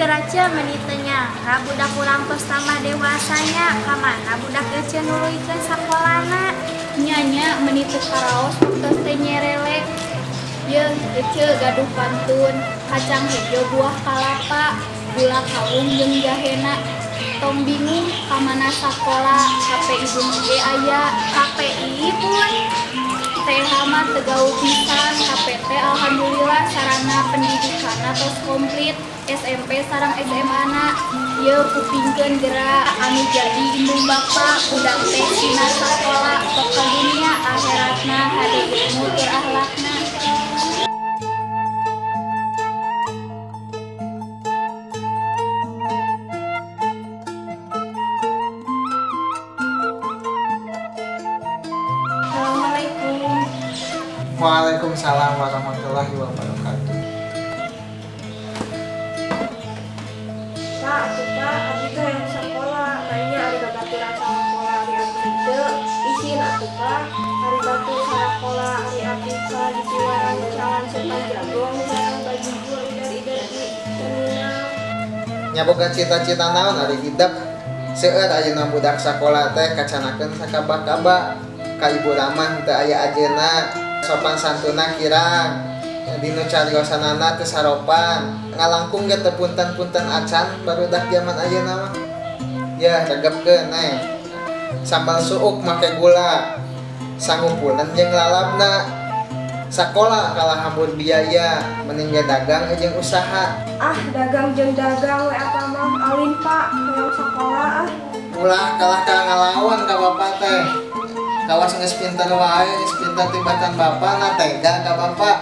Geura Ceu, meni teu nyangka budak urang tos tambah dewasanya. Kamana budak Ece nuluykeun sakolana? Nya nya, meni teu karaos tos teh nyerelek. Yeuh, Ece gaduh pantun: kacang hejo buah kalapa, gula kawung jeung jahena. Tong bingung kamana sakola, KPI Bun ge aya. KPI Bun? TH mah teu gaul pisan, KPT alhamdulillah sarana pendidikanna tos komplit, SMP sareng SMA na. Yeuh, kupingkeun geura anu jadi indung bapa, budak teh sinar sakola, bekal dunia akhiratna, hade ilmu tur akhlakna. Assalamualaikum. Waalaikumsalam warahmatullahi wabarakatuh. Pak, atuh Pak, abdi teh hayang sakola, nanya ari babaturan sakola, ari abdi teu isin atuh Pak, ari batur sakola, ari abdi Pak dipiwarang calan setan jagong sareng bajujur idar-idar di terminal. Nya boga cita-cita naon ari hidep? Seueur ayeuna budak sakola teh kacanakeun sakabah-kabah. Ka ibu ramah teu aya ajeuna, sopan santuna kirang, dinu cariosanana teu saropan. Ngalangkung ge teu punten-punten acan barudak zaman ayeuna mah. Ya, regepkeun neng. Sambal suuk make gula, sangumpulan jeung lalabna. Sakola kalah hambur biaya, mending ge dagang jeung usaha. Ah, dagang jeung dagang we apa mah alin Pak, hayang sakola ah. Ulah kalah ka ngalawan ka bapak teh. Kawas geus pinter wae, geus pinter tibatan bapak na tega ka bapak.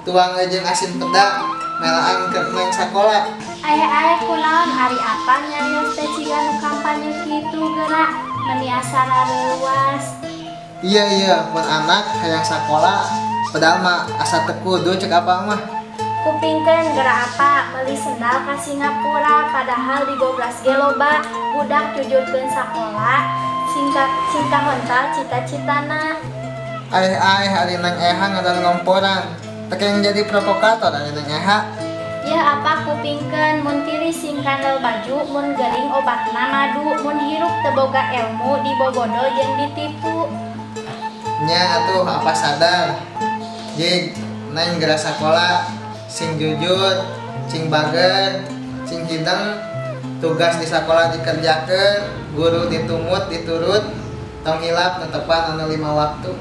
Tuang jeung asin peda, melaan keur neng sakola. Aya-aya, kunaon ari apa nyarios teh ciga nu kampanye kitu geura, meni asa rareuwas. Iya, mun anak hayang sakola, padahal mah asa teu kudu cek apa mah. Kupingkeun geura apa, meuli sendal ka Singapura padahal di Goblas ge loba. Budak jujurkeun sakola singkat singkah hontal cita-citana. Aeh aeh, ari Neng Eha ngadon ngomporan. Teu yang jadi provokator ari Neng Eha. Ya apa, kupingkeun: mun tiris sing kandel baju, mun gering obatna madu, mun hirup teu boga ilmu dibobodo jeung ditipu. Nya atuh apa sadar. Jig, Neng geura sakola, sing jujur, sing bager, sing hideng, tugas di sekolah dikerjakeun, guru ditumut, diturut, tong hilap netepan anu 5 waktu.